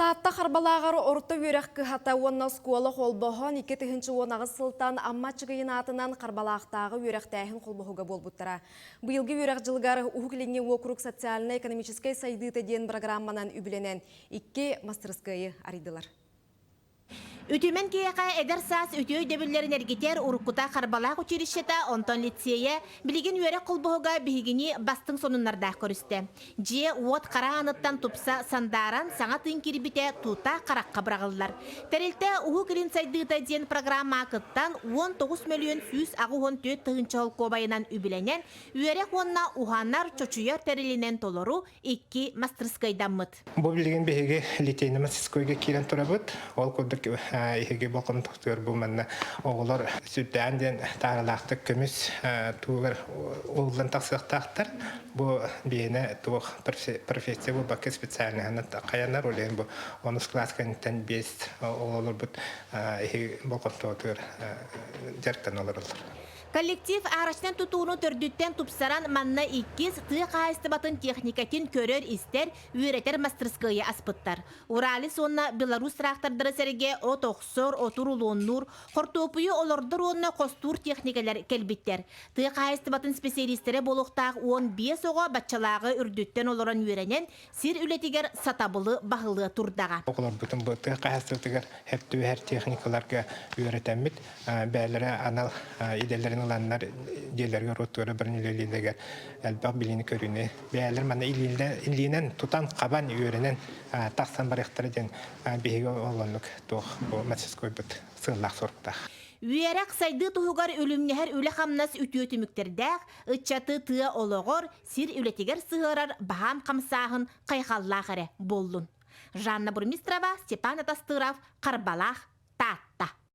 Таатта Харбалааҕар орто үөрэх кыһата уонна оскуола холбоһон 2018 сылтан Амма Аччыгыйын аатынан Харбалаахтааҕы үөрэхтээһин холбоһуга буолбуттара. Быйылгы үөрэх дьылыгар Уһук Илиҥҥи уокурук социальнай-экономическай сайдыыта диэн программанан үбүлэнэн икки мастарыскыайы арыйдылар. Үтүмэн киһиэхэ эдэр саас үтүө өйдөбүллэрин эргитэр уруккута Харбалаах училищета, онтон лицейэ, билигин үөрэх холбоһуга биһигини бастыҥ сонуннардаах көрүстэ. Дьиэ-уот хара ааныттан тупса сандааран саҥа тыын киирбитэ тута харахха быраҕыллар. Тэрилтэ Уһук Илин сайдыыта диэн программаҕа кыттан 19 мөлүйүөн 184 тыһыынча солкуобайынан үбүлэнэн, үөрэх уонна уһанар, чочуйар тэрилинэн толору икки мастырыскыайдаммыт. Бу билигин биһиги Литейный мастерскойга киирэн турабыт. Ол курдук эһиги болҕомтоҕутугар бу манна оҕолор сүрдээн диэн тааралаахтык көмүс тугар уһуллан тахсыахтаахтар. Бу биһиэнэ туох профессия буолбакка специальноһынан хайанар. Ол иһин бу онус кылаас кэнниттэн биэс оҕолорбут эһиги болҕомтоҕутугар дьарыктана олороллор. Коллектив арочнай тутууну төрдүттэн тупсаран манна иккис тыа хаһаайыстыбатын техникатын көрөр-истэр, үөрэтэр мастырыскыайы аспыттар. Уралис уонна Беларусь трактордара сэргэ от охсор, отур улуоннуур, хортуоппуйу олордор уонна хостуур техникалар кэлбиттэр. Тыа хаһаайыстыбатын специалистэрэ буолуохтаах 15 оҕо баччалааҕы үрдүттэн олорон үөрэнэн, сир үлэтигэр сатабылы баһылыа турдаҕа. Оҕолорбутун бу тыа хаһаайыстыбатыгар сөп түбэһэр техникаларга үөрэтэммит, бэйэлэрэ анал идэлэрин ыланнар дьиэлэригэр уоттугар баран үлэлииллэригэр элбэх билиини-көрүүнү бэйэлэр манна илиинэн тутан-хабан үөрэнэн тахсан барыахтара диэн биһиги олоннук туох бу мастерскойбут сыаллаах-соруктаах. Үөрэх сайдыы туһугар үлүмнэһэр үлэ-хамнас үтүө түмүктэрдээх, ыччаты тыа олоҕор, сир үлэтигэр сыһыарар баһаам хамсааһын хайҕаллаах эрэ буоллун. Жанна Бурмистрова, Степан Атастыров, Харбалаах,